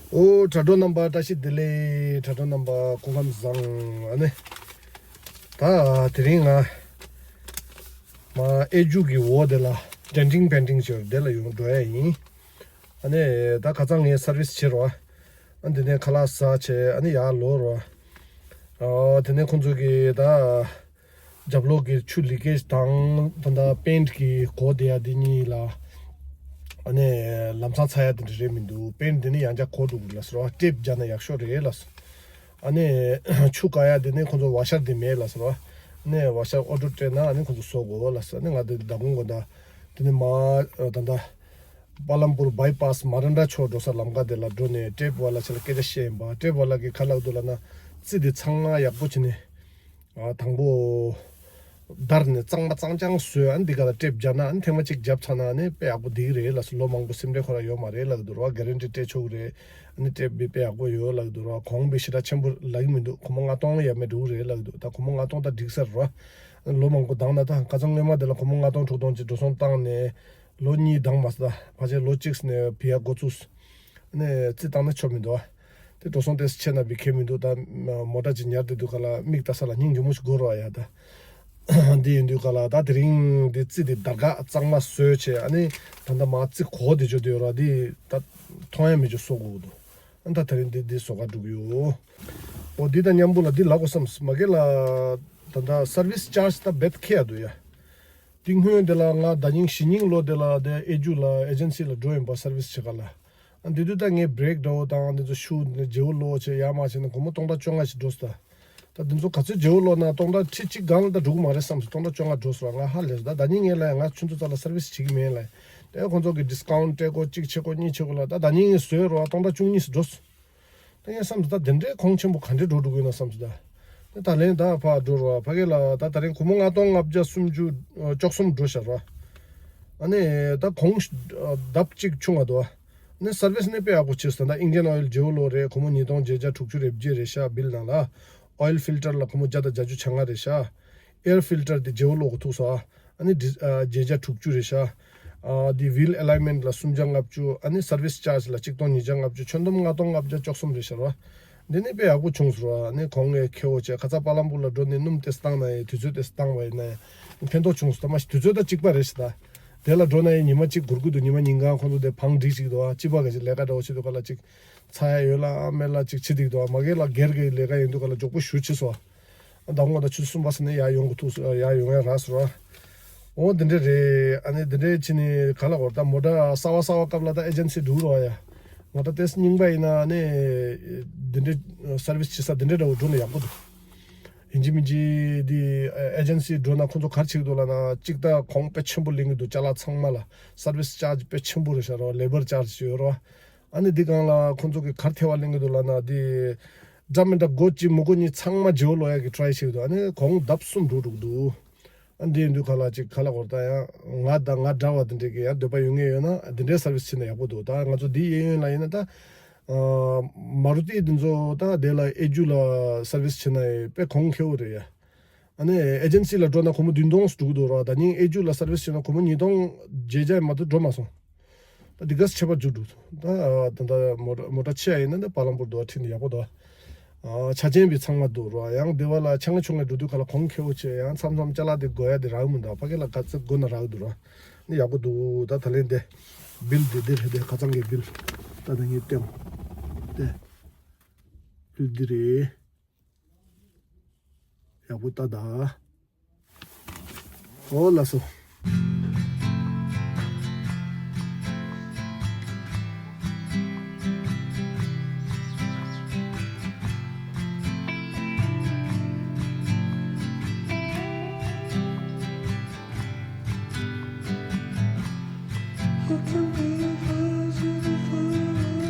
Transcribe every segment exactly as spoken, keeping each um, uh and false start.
ཨོ། དྲ་གྲོགས་རྣམ་པ་བཀྲ་ཤིས་བདེ་ལེགས། དྲ་གྲོགས་རྣམ་པ་སྐུ་ཁམས་བཟང་། ཨ་ནི། ད་དེ་རིང་ང་མ་ཨེ་ཇུ་གི་འོག་དེ་ལ་denting painting ཟེར་དེ་ལ་ཡོང་འགྲོ་ཡ་ཡིན། ཨ་ནི་ད་ཁ་སང་ངས་service བྱེད་རོགས། ཨ་དེ་ནས་ཁ་ལག་ཟ་བྱས་ཨ་ནི་ཡར་ལོག་རོགས། ཨ་དེ་ནས་ཁོང་ཚོ་གི་ད་རྒྱབ་ལོགས་ཀྱི་ཆུ་leakage དང་ད་ལྟ་paint གི་གོག་དེ་ཡ་དེ་གཉིས་ལ་ཨ་ནི་ལམ་སང་ཚ་ཡ་དེ་འདྲ་རེད་མི་འདུག paint དེ་ནི་ཡང་བསྐྱར་གོག་འགྲོ་གི་ལབ་སོང་། tape སྦྱར་ན་ཡག་ཤོས་རེད་ལབ་སོང་། ཨ་ནི་ཆུ་བཀག་ཡ་དེ་ནི་ཁོང་ཚོ་washer དེ་མེད་ལབ་སོང་། ཨ་ནི་washer order སྤྲད་ན་ཨ་ནི་ཁོང་ཚོ་བཟོ་དགོས་ལབ་སོང་། ཨ་ནི་ང་དེ་ད་དགོང་དགོང་ད་དེ་ནི་མ་ད་ད་པ་ལམ་པུར་bypass མ་རན་ཌ་ཕྱོགས་འགྲོ་ས་ལམ་ཁ་དེ་ལ་འགྲོ་ནས་tape ཝ་ལ་ཆ་ལ་སྐད་ཆ་བཤད་ཡིན་པ། tape ཝ་ལ་གིས་ག་ལབ་འདུག་ལབ་ན། རྩི་དེ་ཚང་མ་ཡག་པོ་བྱས་ནས་ཨ་དང་པོ་བརྡར་ནས་གཙང་མ་གཙང་རྐྱང་བཟོས། ཨ་ནི་འདི་ག་ལ་tape སྦྱར་ན་ཨ་ནི་ཐེངས་མ་གཅིག་བརྒྱབ་ཚར་ན་ཨ་ནི་དཔེ་ཡག་པོ་འགྲིག་གི་རེད་ལབ་སོང་། ལོ་མང་པོ་སེམས་ཁྲལ་ཁོ་རང་ཡོད་མ་རེད་ལབ་ཀྱི་འདུག་ར། guarantee སྤྲད་ཆོག་གི་རེད། ཨ་ནི་tape དཔེ་ཡག་པོ་ཡོད་ལབ་ཀྱི་འདུག་ར། གོང་དཔེ་ཞེ་དྲག་ཆེན་པོ་ལབ་ཀྱི་མི་འདུག་སྒོར་མོ་ལྔ་སྟོང་ཡས་མས་འགྲོ་གི་རེད་ལབ་ཀྱི་འདུག་ད་སྒོར་མོ་ལྔ་སྟོང་ད་འགྲིག་ས་རེད་ར། ལོ་མང་པོ་འདང་ན་ད་ཁ་སང་སྔོན་མ་དེ་ལ་སྒོར་མོ་ལྔ་སྟོང་དྲུག་སྟོང་ཅིག་འགྲོ་སོང་བཏང་ནས་ལོ་གཉིས་འདང་མ་སོང་། ད་ཕལ་ཆེར་ལོ་གཅིག་ནས་བི་ཡ་འགོ་བཙུགས། ཨ་ནི་རྩི་བཏང་ན་ཆོ་མི་འདུག་ཨ། དེ་འགྲོ་སོང་ཏོག་ཙམ་ཆེ་ན་བི་ཁེ་མི་འདུག་ད་མོ་ཊ་ཅིག་ཉར་དེ་འདུག་ག་ལ་མིག་ལྟ་ས་ལ་སྙིང་རྗེ་མོ་ཞིག་དགོས་རོགས་ཡ། ད་འདི་ཡིན་དུས་ག་ལ་ད་དེ་རིང་འདི་རྩི་དེ་དར་ག་གཙང་མ་བཟོས་བྱས། ཨ་ནི་ད་ལྟ་མ་རྩི་གོ་དེ་ཅོ་དེ་ཡོད་ར། འདི་ད་མཐོང་ཡ་མི་ཅོ་བཟོ་དགོས་འདུག་ཨ་ད་དེ་རིང་འདི་འདི་བཟོ་ག་འགྲོ་གི་ཡོད། འོ་འདི་དང་མཉམ་པོ་ལ་འདི་ལབ་དགོས་བསམ། མ་གི་ལ་ད་ད་service charge ད་རྦད་ཁེ་ཡ་འདུག་ཡ། འདི་སྔོན་དེ་ལ་ང་ཟླ་ཉིན་གཞེས་ནིང་ལོ་དེ་ལ་དེ་ཨེ་ཇུ་ལ་ཨེ་ཇེན་སི་ལ་འགྲོ་ཡིན་པ། service བྱེད་ག་ལ། ཨ་འདི་དུས་ད་ངས་brake འདྲ་བོ་དང་འདི་ཚོ་ཤུ་འདི་བརྗེ་པོ་ལོག་བྱས་ཡར་མར་བྱས་ན་སྒོར་མོ་སྟོང་ཕྲག་བཅོ་ལྔ་ཞིག་འགྲོ་སོང་། ད་ད་འདི་ཚོ་ག་ཚོད་བརྗེ་པོ་ལོག་ན་སྟོང་ཕྲག་ཁྲི་གཅིག་སྒང་ལ་ད་འགྲོ་གི་མ་རེད་བསམ་སོང་། སྟོང་ཕྲག་བཅོ་ལྔ་འགྲོ་སོང་། ང་ཧ་ལས་སོང་། ད་ཟླ་ཉིན་ངས་ལ་ཡ་ང་ཁྱོད་ཚོ་རྩ་ལ་service བྱེད་ཀྱི་མེད་ལ། དེ་ཁོང་ཚོ་གི་discount སྤྲད་གོ་གཅིག་བྱེད་གོ་གཉིས་བྱེད་གོ་ལ། ད་ཟླ་ཉིན་ངས་བཟོས་རོགས་སྟོང་ཕྲག་བཅུ་གཉིས་ཞིག་འགྲོ་སོང་། ད་ངས་བསམ་སོང་། ད་དེ་འདྲའི་གོང་ཆེན་པོ་ག་འདྲས་འགྲོ་འགྲོ་གི་ཡོད་ན་བསམ་སོང་། ད་ད་ལན་ད་ཕར་འགྲོ་རོགས། ཕ་གི་ལ་ད་ད་རིང་སྒོར་མོ་ལྔ་སྟོང་ལྔ་བརྒྱ་སུམ་ཅུ་བཅུ་གསུམ་འགྲོ་ཤག་རོགས། ཨ་ནི་ད་གོང་ལྡབ་གཅིག་ཆུང་བ་འདུག་ཨ་ནི་service ནི་དཔེ་ཡག་པོ་བྱས་སོང་། ད་Indian Oil བརྗེ་པོ་ལོག་རེད། སྒོར་མོ་ཉིས་སྟོང་བརྒྱད་བརྒྱ་དྲུག་ཅུ་རེ་བརྒྱད་རེད་ཤག་bill ནང་ལ། oil filter ལ་སྒོར་མོ་བརྒྱ་དང་བརྒྱད་ཅུ་གྱ་ལྔ་རེད་ཤག air filter དེ་བརྗེ་པོ་ལོག་གི་ཐུག་སོང་། ཨ་ནི་ཌི་ཨ་བརྒྱད་བརྒྱ་དྲུག་ཅུ་རེད་ཤག་ཨ་དེ་wheel alignment ལ་སུམ་བརྒྱ་ལྔ་བཅུ། ཨ་ནི་service charge ལ་གཅིག་སྟོང་ཉིས་བརྒྱ་ལྔ་བཅུ། ཁྱོན་བསྡོམས་ལྔ་སྟོང་ལྔ་བརྒྱ་བཅུ་གསུམ་རེད་ཤག་ར། འདི་ནི་དཔེ་ཡག་པོ་བྱུང་སོང་ར། ཨ་ནི་གོང་ངས་ཁེ་པོ་བྱས་ཁ་ཚ་པ་ལམ་པུར་ལ་འགྲོ་ནས་སྣུམ་ཏོག་ཙམ་བཏང་ན་ཡང་དུས་ཚོད་ཏོག་ཙམ་བཏང་བ་ཡིན་ན་ཡང་ཕན་ཐོགས་བྱུང་སོང་། ད་མ་གཞི་དུས་ཚོད་ད་གཅིག་པ་རེད་ཤག་ད་དེ་ལ་འགྲོ་ན་ཡང་ཉི་མ་གཅིག་འགོར་གི་འདུག་ཉི་མ་ཉིན་གང་ཁོང་ཚོ་དེ་བང་སྒྲིག་ཅིག་འདུག་ཨ་སྤྱི་པ་ག་ཅིག་ལས་ཀ་འདྲ་བོ་བྱེད་དུས་ག་ལ་ཅིག་ཚ་ཡ་ཡོད་ལ་ཨ་མེད་ལ་ཅིག་བྱེད་དུས་འདུག་ཨ་མ་གི་ལ་སྒེར་གི་ལས་ཀ་ཡིན་དུས་ག་ལ་མགྱོགས་པོ་ཞུ་བྱེད་སོང་། ཨ་ཟླ་ངོ་ད་ཆུ་ཚོད་གསུམ་པ་ཟིན་ནས་ཡར་ཡོང་གི་ཐུག་སོང་། ཡར་ཡོང་ཡ་རག་སོང་ར། འོ་འདི་འདྲ་རེད། ཨ་ནི་འདི་འདྲ་བྱས་ནས་ག་ལ་འོར་ད་མོ་ཊ་གསར་པ་གསར་པ་སྐབས་ལ་ད་ཨེ་ཇེན་སི་འགྲོ་རོགས་ཡ། མོ་ཊ་ཏོག་ཙམ་རྙིང་པ་ཡིན་ན་ཨ་ནི་འདི་འདྲ་service བྱེད་ས་འདི་འདྲ་འདྲ་བོ་འགྲོ་ན་ཡག་པོ་འདུག་ཡིན་གཅིག་མིན་གཅིག་འདི་ཨེ་ཇེན་སི་འགྲོ་ན་ཁོང་ཚོ་ག་རེ་བྱེད་ཀྱི་འདུག་ལབ་ན་གཅིག་ད་གོང་དཔེ་ཆེན་པོ་ལེན་གྱི་འདུག་ཅ་ལག་ཚང་མ་ལ་service charge དཔེ་ཆེན་པོ་རེད་ཤག་རོ། labour charge ཡོད་རོ། ཨ་ནི་འདི་སྒང་ལ་ཁོང་ཚོ་གིས་ག་རེ་ཐེ་བ་ལེན་གྱི་འདུག་ལབ་ན་འདི་འདྲ་མི་འདྲ་སྒོར་གཅིག་མི་སྒོར་གཉིས་ཚང་མ་བརྗེ་པོ་ལོག་ཡག་གི་try བྱེད་ཀྱི་འདུག་ཨ་ནི་གོང་ལྡབ་གསུམ་འགྲོ་འགྲོ་གི་འདུག་ཨ་འདི་ཡིན་དུས་ག་ལ་ཅིག་ག་ལ་འོར་ད་ཡང་ང་དང་ང་འདྲ་བ་འདི་འདྲས་ཀྱི་ཡང་འདོད་པ་ཡོད་མཁན་ཡོད་ན་འདི་འདྲའི་service བྱེད་ན་ཡག་པོ་འདུག་ད་ང་ཚོ་འདི་གཡས་གཡོན་ལ་ཡིན་ན་ད་མ་རུ་ཏི་འདི་ཚོ་ད་དེ་ལ་ཨེ་ཇུ་ལ་service བྱེད་ན་དཔེ་གོང་ཁེ་པོ་རེད་ཡ། ཨ་ནི་ཨེ་ཇེན་སི་ལ་འགྲོ་ན་སྒོར་མོ་བདུན་སྟོང་འགྲོ་གི་འདུག་ར། ད་ནི་ཨེ་ཇུ་ལ་service བྱེད་ན་སྒོར་མོ་ཉིས་སྟོང་བརྒྱད་བརྒྱ་མ་གཏོགས་འགྲོ་མ་སོང་། ད་འདི་ག་ས་ཁྱད་པར་འཇུག་འགྲོ་སོང་། ད་ད་ད་མོ་ཊ་མོ་ཊ་ཆེ་ཡ་ཡིན་ན་ད་པ་ལམ་པུར་འགྲོ་བ་ཁྲིད་ནས་ཡག་པོ་འདུག་ཨ་ཆ་ཅན་པའི་ཚང་མ་འདུག་ར། ཡང་སྡེ་བ་ལ་ཆ་ང་ཆུང་ངེ་འགྲོ་དུས་ག་ལ་གོང་ཁེ་པོ་བྱས། ཡང་མཚམས་མཚམས་ཅ་ལག་དེ་དགོས་ཡ་དེ་རག་མི་འདུག་ཕ་གི་ལ་ག་ཚོད་དགོས་ན་རག་འདུག་ར། ནི་ཡག་པོ་འདུག་ད་ད་ལན་དེ་བིལ་དེ་དེ་རེད། དེ་ཁ་ཚང་གི་བིལ་ད་ད་ངས་སྟེང་དེ་བིལ་འདི་རེད། ཡག་པོ་ལྟ་ད། ཨོ་ལགས་སོ།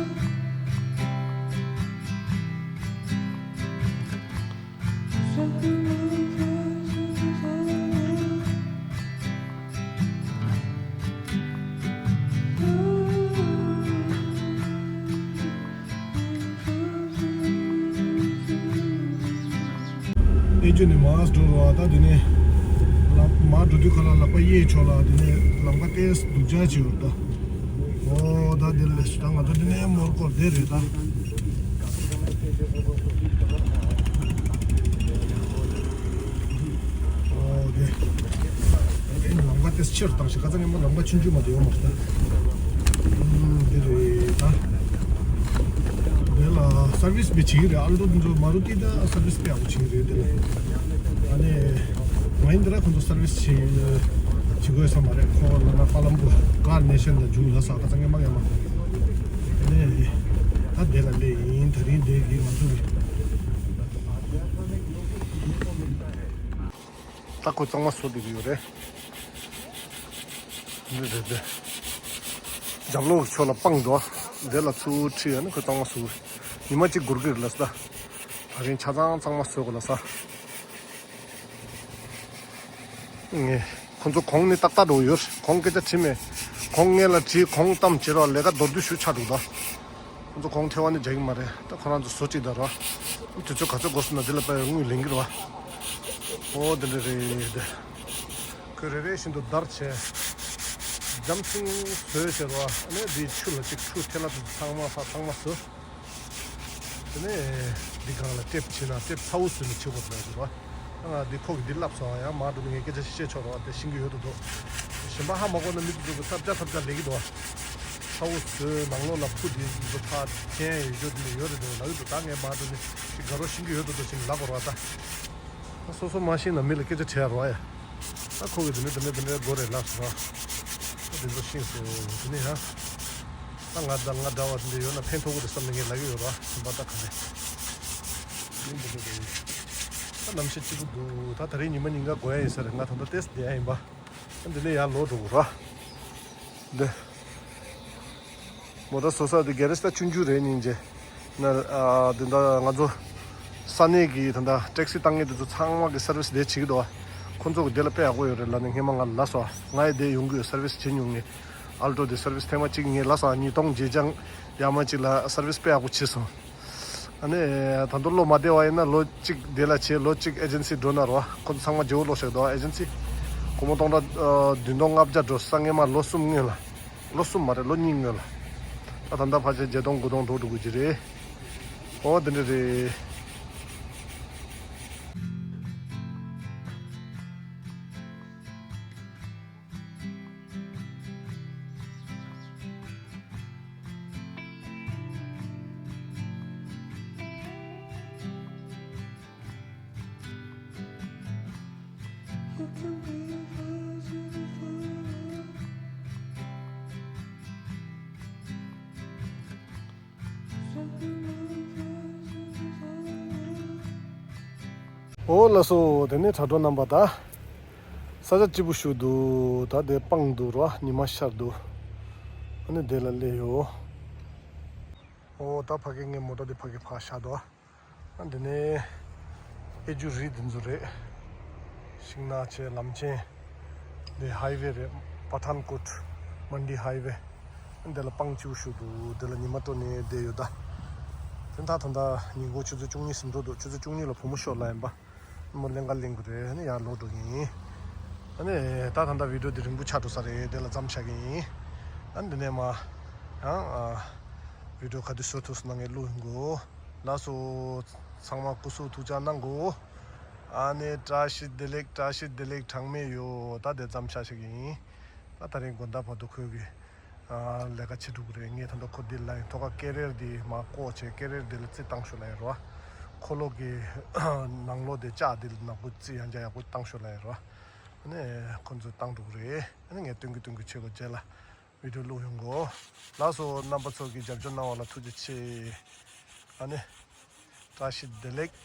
ཨེ་ཇུ་ནས་མར་འགྲོ་རོགས། ད་དེ་ནས་ལ་མར་འགྲོ་དུས་ཁ་ལ་ལག་པ་གཡས་ཕྱོགས་ལ་དེ་ནས་ལམ་ཁ་ཏོག་ཙམ་སྡུག་ཅག་ཅིག་ཡོད་ད། ཨོ་ད་དེ་ལས་ ད་ང་ཚོ་འདི་ནས་མོར་སྐོར་འདི་རེད་ད། ཨོ་དེ། ཨེ་ལམ་ཁ་དེ་ཆེར་བཏང་ཞིག་ཁ་ཚ་ངས་མ་ལམ་ཁ་ཆུང་ཆུང་མ་དེ་ཡོང་མ་རེད་ད། ཨུམ་འདི་རེད་ད། དེ་ལ་སར་ཝིས་མི་བྱེད་ཀྱི་རེད། ཨལ་ཊོ་འདི་ཚོ་མ་རུ་ཏི་ད་སར་ཝིས་དཔེ་ཡག་པོ་བྱེད་ཀྱི་རེད་དེ་ལ། ཨ་ནི་མ་ཧིན་དྲ་ཁོང་ཚོ་སར་ཝིས་བྱེད་བྱེད་དགོས་ས་མ་རེད། ཁོ་ལ་ན་ཀ་ལམ་པུར་ཀར་ནེ་ཤན་ལ་འཇུག་ལ་ས་ཁ་ཚ་ངས་མ་ངས་མ། ཨ་ནི་ད་དེ་ལ་སླེབས་ཡིན། ད་རིང་དེ་གི་ང་ཚོ་གི་ད་ཁོ་གཙང་མ་བཟོ་བསྡད་ཀྱི་ཡོད་རེད། འདི་རེད་འདི། རྒྱབ་ལོགས་ཕྱོགས་ལ་སྤང་འདུག་དེ་ལ་ཚུར་ཁྲིད་ཡ་ནི་ཁོ་གཙང་མ་བཟོ། ཉི་མ་གཅིག་འགོར་གི་རེད་ལ་ས། ད་རིང་ཆ་ཚང་གཙང་མ་བཟོ་དགོས་ལ་ས། ངས་ཁོ་ཚོ་གོང་ནས་ཏག་ཏག་འགྲོ་ཡོད། གོང་སྐད་ཆ་དྲིས་མེད། གོང་ངས་ལ་དྲིས། གོང་གཏམ་བྱེད་རོགས། ལས་ཀ་མདོར་བསྡུས་ཞུ་ཆགས་འདུག་ད། ཁོང་ཚོ་གོང་ཐེ་བ་ནི་རྒྱག་གི་མ་རེད། ད་ཁོ་རང་ཚོ་བཟོ་གཅིག་ད་རོ། དུས་ཚོད་ག་ཚོད་འགོར་སོང་ན་དེ་ལ་དཔེ་དངུལ་ལེན་གི་རེད་བ། ཨོ་དེ་འདྲ་རེད་དེ། ཁོས་རེ་རེ་བཞིན་དུ་བརྡར་བྱས། རྒྱམ་ཆིང་བཟོས་བྱས་རོ། ཨ་ནི་དེའི་ཆུ་ལ་གཅིག་ཁྲུ་ཐེ་ལ་དེ་ཚང་མ་ས་ཚང་མ་བཟོས། དེ་ནས་འདི་སྒང་ལ་ཊེབ་བྱས་ན་ཊེབ་ཚ་བོ་བཟོས་ནས་བྱེད་དགོས་ཟེར་རོ། ང་འདི་ཁོ་གིས་འདི་བསླབས་སོང་། ཡང་མར་འགྲོ་ནས་ངས་སྐད་ཆ་བཤད་ཆོག་རོགས། དེ་ཤེས་ཀྱི་ཡོད་དོ་དོ། གཞན་པ་ཧ་མ་གོ་ན་མི་དེ་ཚོ་གི་ཐབས་བརྒྱ་ཐབས་བརྒྱ་ལས་ཀྱི་འདུག་ཚ་བོ་བཟོས་ནང་ལོགས་ལ་ཕུ་དེ་ཚོ་ཕར་འཐེན་ཡོད་རྒྱུ་དེ་ཡོད་རེད་འདུག་ལབ་ཀྱི་འདུག་ད་ངས་མར་འགྲོ་ནས་ཅིག་དགའ་རོགས་ཤེས་ཀྱི་ཡོད་དོ་དོ་ཞིག་ལབ་དགོས་རོགས་ད། ད་སོ་སོ་མ་ཤེས་ན་མི་ལ་སྐད་ཆ་དྲིས་རོགས་ཡ། ད་ཁོ་གིས་དེ་འདྲ་དེ་འདྲ་དེ་འདྲ་དགོས་རེད་ལབ་སོང་རོགས། ད་དེ་ཚོ་ཤེས་སོང་དེ་ནས་ཡ། ད་ང་ད་ང་འདྲ་བ་དེ་འདྲ་ཡོད་ན་ཕན་ཐོགས་ཀྱི་རེད་བསམ་ནས་ངས་ལབ་ཀྱི་ཡོད་རོགས། ད་ག་རེ། ཡིན་འདི་འདྲ་དེ། ད་གནམ་གཤིས་སྐྱིད་པོ་འདུག་ད་ད་རིང་ཉི་མ་ཉིན་གང་དགོས་ཡ་ཡིན་ས་རེད། ང་ད་ལྟ་ཏོག་ཙམ་བསྡད་ཡ་ཡིན་པ། འདི་ནས་ཡར་ལོག་འགྲོ་དགོས་ར། འདི། མོ་ཊ་བཟོ་ས་འདི་གྷེ་རེཇ་ད་ཆུང་ཆུང་རེད་སྙིང་རྗེ། ན་ཨ་འདི་འདྲ་ང་ཚོ་ས་གནས་ཀྱི་ད་ལྟ་ཊེག་སི་བཏང་མཁན་དེ་ཚོ་ཚང་མ་གི་སར་ཝི་སི་འདི་བྱེད་ཀྱི་འདུག་ཁོང་ཚོ་གི་འདི་ལ་དཔེ་ཡག་པོ་ཡོད་རེད་ལབ་ནས་སྔས་མ་ང་ལ་ལབ་སོང་། ང་ཡི་འདི་ཡོང་གི་ཡོད། སར་ཝི་སི་བྱེད་མྱོང་ངས། ཨལ་ཊོ་འདི་སར་ཝི་སི་ཐེངས་མ་གཅིག་ངས་ལབ་སོང་། ཉིས་སྟོང་བརྒྱད་ཅང་ཡར་མར་གཅིག་ལ་སར་ཝི་སི་དཔེ་ཡག་པོ་བྱས་སོང་། ཨ་ནི་ད་དུང་བློ་མ་བདེ་བ་ཡིན་ན་ལོ་གཅིག་དེ་ལ་བྱས། ལོ་གཅིག་ཨེ་ཇེན་སི་འགྲོ་ན་རོ། ཁོ་ཚོ་ཚང་མ་བརྗེ་བོ་ལོག་ཤག་འདུག་ཨེ་ཇེན་སི་སྒོར་མོ་སྟོང་ཕྲག་ཨ་བདུན་སྟོང་ལྔ་བརྒྱ་འགྲོ་ས། སྔས་མ་ལོ་གསུམ་སྔོན་ལ། ལོ་གསུམ་མ་རེད། ལོ་གཉིས་སྔོན་ལ། ད་ད་ལྟ་ཕལ་ཆེར་བརྒྱད་སྟོང་དགུ་སྟོང་འགྲོ་འགྲོ་གི་རེད། ཨོ་དེ་འདྲ་རེད། ཨོ་ལགས་སོ། དེ་ནས་དྲ་གྲོགས་རྣམ་པ། ད་ས་ཆ་སྐྱིད་པོ་ཞིག་འདུག་ད་དེ་སྤང་འདུག་ར། ཉི་མ་ཤར་འདུག་ཨ་ནི་དེ་ལ་སླེབས་ཡོད། ཨོ་ད་ཕ་གི་ངའི་མོ་ཊ་དེ་ཕ་གི་ཕར་བཞག་འདུག་ཨ་འདི་ནས་ཨེ་ཇུ་རི་འདི་ཚོ་རེད། ཤིང་ནགས་བྱས་ལམ་ཆེན། འདི་ཧའི་ཝེ་རེད། པ་ཐན་ཀོཊ་མན་ཌི་ཧའི་ཝེ། ཨ་འདི་ལ་སྤང་སྐྱིད་པོ་ཞིག་འདུག་འདི་ལ་ཉི་མ་དྲོ་ནས་བསྡད་ཡོད་ད། དེ་ད་ད་ལྟ་ཉིན་གུང་ཆུ་ཚོད་བཅུ་གཉིས་ཟིན་འགྲོ་འདུག་ཆུ་ཚོད་བཅུ་གཉིས་ལ་བུ་མོ་ཤོག་ལ་ཡིན་པ། མོ་ལེན་ག་ལེན་དགོས་རེད། ཨ་ནི་ཡར་ལོག་འགྲོ་གི་ཡིན། ཨ་ནི་ད་ད་ལྟ་བི་ཌིའོ་འདི་རིང་པོ་ཆགས་འགྲོ་ས་རེད། དེ་ལ་མཚམས་བཞག་གི་ཡིན། ཨ་ནི་འདི་ནས་མར་ཡང་ཨ་བི་ཌིའོ་ག་དུས་བཟོ་ཐུབ་སོང་ན་ངས་བླུག་ཡོང་གོ། ལགས་སོ། ཚང་མ་སྐུ་གཟུགས་ཐུགས་ཅག་གནང་གོ། ཨ་ནི་བཀྲ་ཤིས་བདེ་ལེགས། བཀྲ་ཤིས་བདེ་ལེགས། གྲངས་མེད་ཡོད། ད་དེ་ཙམ་ཆ་ཞིག་ཡིན། ད་ད་རིང་དགོང་དག་བར་དུ་ཁོས་གི་ཨ་ལས་ཀ་བྱེད་འགྲོ་གི་རེད། ངས་ད་ལྟ་ཁོ་འདི་ལ་ཡིན་ཐོག་ཁ་ཀེ་རེར་འདི་མར་བཀོག་བྱས། ཀེ་རེར་འདི་ལ་རྩི་བཏང་ཤོག་ལབ་ཡིན་རོ། ཁོ་ལོ་གི་ནང་ལོགས་འདི་ལྕགས་འདི་ལ་ནག་པོ་རྩི་ཡང་བྱ་ཡག་པོ་བཏང་ཤོག་ལབ་ཡིན་རོ། ཨ་ནི་ཁོ་ཚོས་བཏང་འགྲོ་གི་རེད། ཨ་ནི་ངས་སྟོན་གི་སྟོན་གི་བྱེད་དགོས། རྗེས་ལ་བི་ཌིའོ་བླུག་ཡོང་གོ། ལགས་སོ། རྣམ་པ་ཚོ་གིས་རྒྱབ་སྐྱོར་གནང་བ་ལ་ཐུགས་རྗེ་ཆེ། ཨ་ནི་བཀྲ་ཤིས་བདེ་ལེགས།